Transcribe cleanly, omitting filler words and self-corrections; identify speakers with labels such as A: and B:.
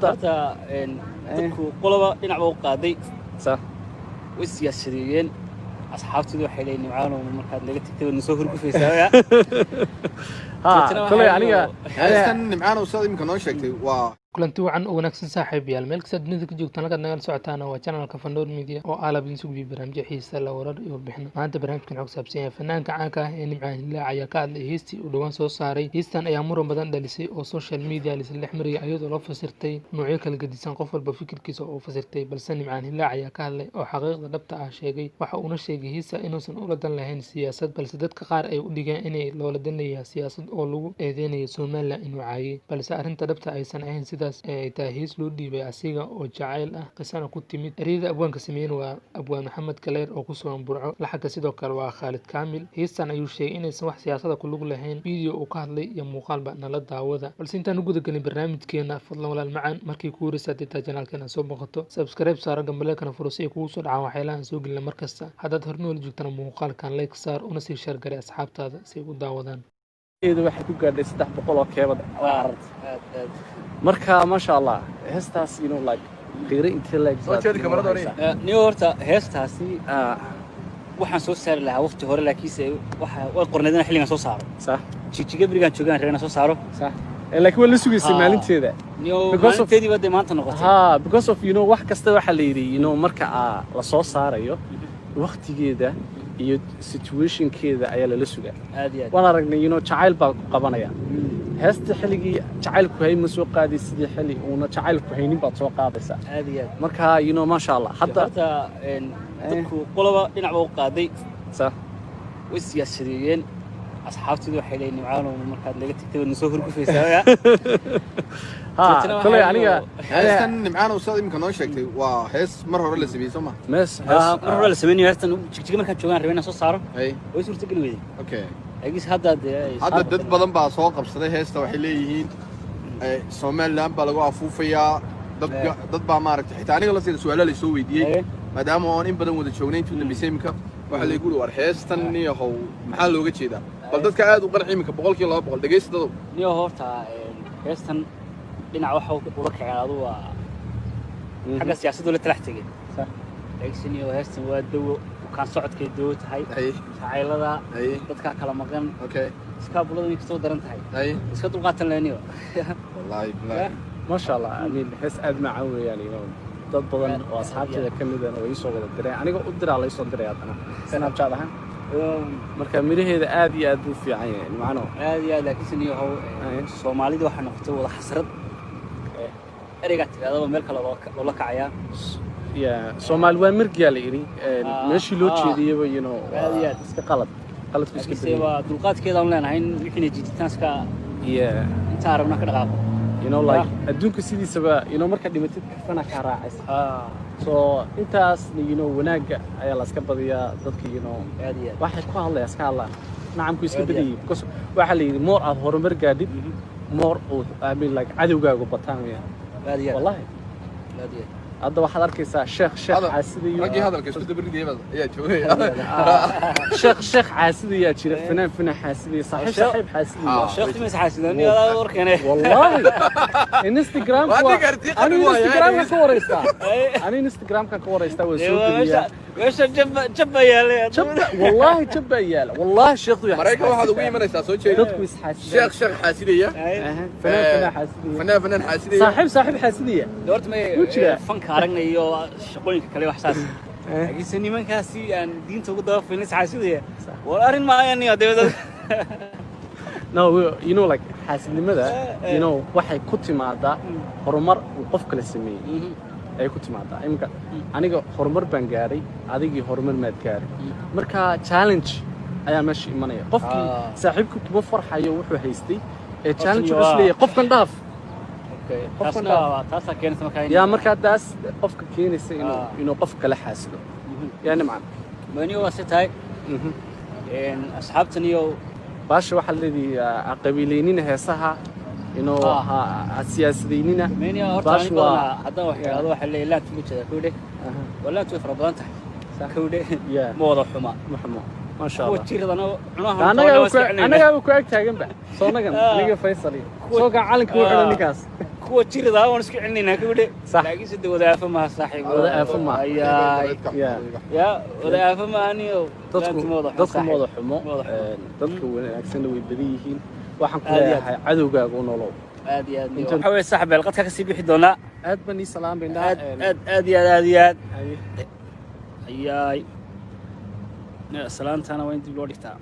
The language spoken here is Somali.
A: Horta dadku qoloba dhinac ba u qaaday.
B: Sax.
A: Way siyaasadeeyeen. Asxaabtoodu waxay leeyihin, "Nimcaanow, markaad naga tagtay waad nasoo hurgufaysaa."
B: Ha, kolay aniga
C: Heestan, Nimcaan, ustaad iminka noo sheegtay waa
D: Kulanti wacan oo wanaagsan, saaxiibayaal, meel kasta dunida ka joogtaan. Halkaad nagala socotaana waa channelka Fandoor Media oo aalab idin sugbiyo barnaamijyo xiisa la, warar iyo warbixino. Maanta barnaamijkan wuxuu ku saabsan yahay fanaanka caanka ah ee Nimcaan Hilaac ayaa ka hadlay heestii uu dhowaan soo saaray. Heestan ayaa muran badan dhalisay oo social media laisla dhex marayay, iyadoo loo fasirtay noocyo kala gedisan, qof walba fikirkiisa oo fasirtay. Balse Nimcaan Hilaac ayaa ka hadlay oo xaqiiqda dhabta ah sheegay. Waxa uuna sheegay heesta inuusan ula dan lahayn siyaasad, balse dadka qaar ay u dhigeen inay loola dan leeyahay siyaasad oo lagu eedeynayo Somaliland inuu caayay, balse arrinta dhabta aysan ahayn sidaas ee ay tahay hees loo dhiibay asiga oo jacayl ah, qisana ku timid. Ereyada abwaanka sameeyeen waa abwaan Maxamed Kaleer oo ku sugan Burco, laxanka sidoo kale waa Khaalid Kaamil. Heestan ayuu sheegay inaysan wax siyaasada ku lug lahayn. Video uu ka hadlay iyo muuqaalba nala daawada. Balse intaan u guda gelin barnaamijkeena, fadlan walaal macaan, markii kugu horeysa haddii taa channelkeena soo boqoto, subscribe saaro, gambaleelkana furo si ay kugu soo dhacaan waxyaalaha aan soo gelina mar kasta. Haddaad horna wala joogtana, muuqaalkan like saar una sii share garay asxaabtaada si ay u daawadaan.
B: Waxay ku gaadhay 300 oo keebad.
A: Aad aad.
B: Marka maasha Allah, heestaas like qiiro intee like
C: Soo jeedi kamarada hore.
A: Niyo, horta heestaasi waxaan soo saari lahaa waqti hore, laakiinse waxa way qorneyd inaan xilligan soo saaro. Jigjiga berigaan joogaan reer inaan soo saaro.
B: Sax, laakiin waa la sugaysay maalinteeda.
A: Niyo, maalinteedii ba dee maanta noqotay.
B: Ha, because of wax kasta waxaa la yidhi marka la soo saarayo, waqtigeeda iyo situationkeeda ayaa lala sugaa.
A: Aad iyo aad.
B: Waan aragnay, jacayl baa ku qabanaya. Heesta xilligii jacaylku hay ma soo qaadi, sidii xilli uuna jacaylku haynin baad soo qaadaysaa.
A: Aad iyo aad.
B: Marka maasha Allah, hadda
A: Horta dadku qoloba dhinac ba u qaaday. Way siyaasadeeyeen. Asxaabtoodu waxay leeyihin, "Nimcaanow, markaad naga tagtay waad nasoo hurgufaysaa."
B: Ha, kolay aniga
C: Heestan, Nimcaan, ustaad iminka noo sheegtay waa hees mar hore la sameeyey, soo ma?
B: Mees.
A: Mar hore la sameynayo heestan. Jigjiga markaan joogaan rabay inaan soo saaro. Way suurtageli weyday. Laakiinse hadda dee
C: Hadda dad badan baa soo qabsaday heesta. Waxay leeyihiin Somaliland baa lagu afuufayaa. Dad dad baa maaragtay, xitaa aniga la sida su'aalo la soo weydiiyey, maadaama oon in badan wada joognay intuu dambeysay. Iminka waxaa laygu yidhi, "War heestan niyahow maxaa looga jeedaa?" Bal dadka aad u qanci iminka 200%. Dhegeysta dadow.
A: Niyo, horta heestan dhinac waxa ula kaceen adu waa xagga siyaasaddu la talax tegey. Laakiinse niyo, heestan waa dawo, bukaan socodkay dawo tahay, jacaylada dadkaa kala maqan, iskaabulada way kasoo daran tahay. Iska dulqaatan leh niyo.
C: Wallaahi bilaahi.
B: Maasha Allah, I mean, hees aad macaan weeyaan. Dad badan oo asxaabteeda ka midana way soo wada direen, aniga u diraa la soo diray haddana Snapchat ahaan. Marka miraheeda aad iyo aad buu fiican yahay, macno.
A: Aad iyo aad. Laakiinse niyo how, Soomaalida waxaa noqotay wada xasrad. Ereygaa tiraadaba meel kale loola kacayaa.
B: Yeah, Soomaali waa mirgiyaa la yidhi. Meeshii loo jeediyaba
A: Aad iyo
B: waa
A: aad.
B: iska qalad, qaladku iska
A: Laakiinse
B: badiyay.
A: waa dulqaadkeedaan leenahay in wixiina jiijitaan iska intaan rabna ka dhaqaaqo.
B: Like adduunka sidiisaba, markaad dhimatid kafana kaa raacaysa. So intaas wanaagga ayaa la iska badiyaa dadka.
A: Aad iyo aad.
B: Waxay ku hadlaya iska hadlaan, nacamku iska
A: Aad iyo
B: badayay, because waxaa la yidhi more aad horumar gaadhid, more uu, I mean, like cadowgaagu bataan weyaan.
A: Aad iyo aad.
B: Wallahi.
A: Aad iyo aad.
B: Hadda waxaad arkaysaa sheekh sheekh caasidayo.
C: Raggii hadalka isku dabaridayay ayaa joogay.
B: Sheekh sheekh caasidayaa jira, fanaan fanaan xaasidaya, saaxiib saaxiib xaasidaya.
A: Sheekh timis xaasidan iyo adaa warkeene.
B: Wallahi Instagram
C: Waa ninka artii
B: ani
C: qabi waaya.
B: Instagramka ka wareystaa, ani Instagramka ka wareystaa, waa soo geliyaa.
A: Meesha jabba jabba yaalay.
B: Jabba, wallahi jabba yaala, wallahi sheekhu yaa.
C: Maraykan waxaad ugu imanaysaa soo jeedi
B: dadku isxaasidaya.
C: Sheekh sheekh xaasidaya.
B: Fanaan fanaan xaasidaya.
C: Fanaan fanaan xaasidaya.
B: Saaxiib saaxiib xaasidaya.
A: Horta may
B: Wuu jiraa.
A: Fanka aragnay iyo shaqooyinka kale wax saas, laakiinse nimankaasi aan diinta ugu daba filin isxaasidaya, war arrin maayan iyo dibadda.
B: No, like xaasidnimada waxay ku timaadaa horumar uu qof kale sameeyey ay ku timaadaa. Iminka aniga horumar baan gaaray, adigii horumar maad gaaray. Marka challenge ayaa meesha imanaya. Qofkii saaxiibkii kuma farxayo wuxuu haystay ee challenge wuxuu isleeyahay qofkan dhaaf. Qofkan
A: Taasna
B: dhaaf.
A: waa taasaa keenaysa markaa
B: Yaa, markaa taas qofka keenaysa inuu inuu qof kale xaasido, yaa Nimcan.
A: Mani waa si tahay asxaabtan iyo
B: Baasha waxaa leedahay qabiileynina heesaha inuu ha siyaasadeynina.
A: Mani horta
B: Baasha
A: ani
B: waa
A: badanaa haddaan wax idhaahdo waxaa leeyahay laantu ma jeeda kowdhe. Waa laantu way fara badan tahay kowdhe. Ma wada xuma.
B: Maxamo, maasha
A: Kuwa
B: Allah.
A: jiradana cunaha.
B: Annagaaba ku ag taagan ba soo nagan. Aniga Faysal iyo soo gaa calanka u xidhan ninkaas.
A: Kuwa Kuwa jiridaa waan isku celinaynaa gabadhe.
B: Sax.
A: Laakiin se de wada aafo maaha, saaxiib.
B: Wada aafo maaha.
A: Ayaay.
B: Yeah.
A: Ya, wada aafo maaha niyo.
B: Dadku
A: Ma wada xumo,
B: dadku ma
A: saaxiib.
B: wada xumo.
A: Ma wada xumo.
B: Dadka wanaagsanna way badan yihiin. Waxaan ku
A: Aad iyo aad.
B: leeyahay cadowgaaga u nolow.
A: Aad iyo aad niyo.
B: Inta-
A: Waxa weeye, saaxiib, qadka kasii bixi doonaa.
B: Aad baan ii salaamayna.
A: Aad aad aad iyo aad aad iyo aad. Ayaay. Ya, salaantana waa in dib loo dhigtaa.